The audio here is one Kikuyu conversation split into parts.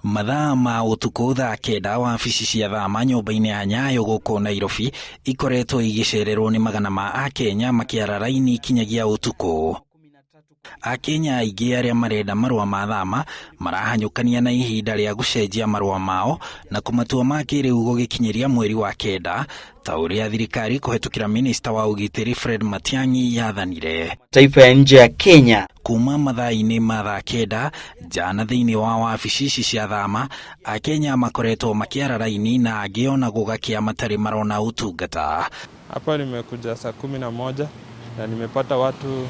Mathaa ma ũtukũ thaa kenda wabici cia thama nyũmba-inĩ ya Nyayo gũkũ Nairobi ikoretwo igĩcererwo nĩ magana ma Akenya makĩara raini kinyagia ũtukũ. Akenya aingĩ arĩa marenda marũa ma thama marahanyũkania na ihinda rĩa gũcenjia marũa mao na kũmatua ma kĩrĩu gũgĩkinyĩria mweri wa kenda ta ũrĩa thirikari kũhetũkĩra minista wa ũgitĩri Fred Matiang'i yathanire. Taifa ya nje ya Kenya. Kuma mathaa-inĩ ma thaa kenda nja na thĩinĩ wa wabici ici cia thama, Akenya makoretwo makĩara raini na angĩ ona gũgakĩa matarĩ marona ũtungata. Hapa nimekuja saa 11 na nimepata watu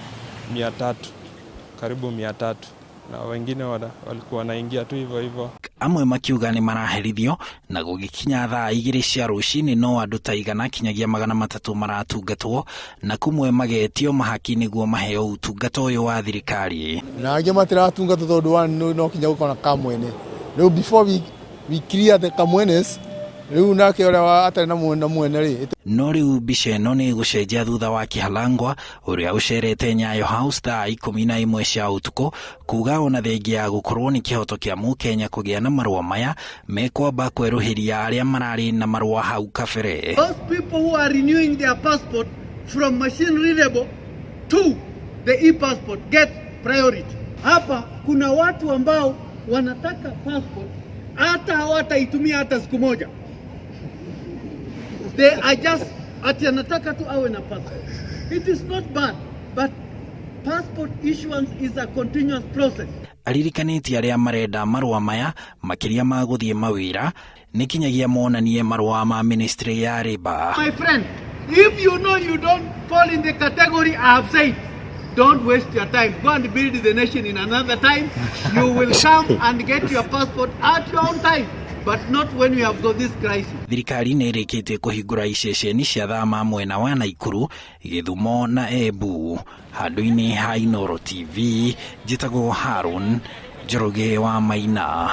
300, karibu 300, na wengine walikuwa wanaingia tu hivyo hivyo. Amwe makiuga nĩ maraherithio na gũgĩkinya thaa 2 cia rũcinĩ no andũ ta 100 kinyagia 300 maratungatwo na kumwe magetio mahaki nĩguo maheo ũtungata ũyũ wa thirikari. Na angĩ matiratungatwo tondũ wa no kinya gũkorwo na kamwene. Rĩu before we clear the kamwenes, rĩu nake ũrĩa atarĩ na mwene mwene rĩ. No rĩu mbica ĩno nĩ ĩgũcenjia thutha wa Kĩhalangwa ũrĩa ũcerete Nyayo House thaa 11 cia ũtukũ kuga ona thengia ya gũkorwo nĩ kĩhoto kĩa mũkenya kũgĩa na marũa maya mekwamba kwerũhĩria arĩa mararĩ na marũa hau kabere. Those people who are renewing their passport from machine readable to the e-passport get priority. Hapa kuna watu ambao wanataka passport hata hawataitumia hata siku moja. They are just ati anataka tu awe na passport. It is not bad, but passport issuance is a continuous process. Aririkanĩtie arĩa marenda marũa maya makĩria ma gũthiĩ mawĩra nĩ kinyagia monanie marũa ma ministry ya Labour. My friend, if you know you don't fall in the category I have said, don't waste your time. Go and build the nation in another time. You will come and get your passport at your own time, but not when we have got this crisis. Thirikari nĩ ĩrĩkĩtie kũhingũra iceceni cia thama mwena wa Naikuru, Gĩthumo na Embu. Handũ-inĩ ha Inooro TV, njĩtagwo Harun Njoroge wa Maina.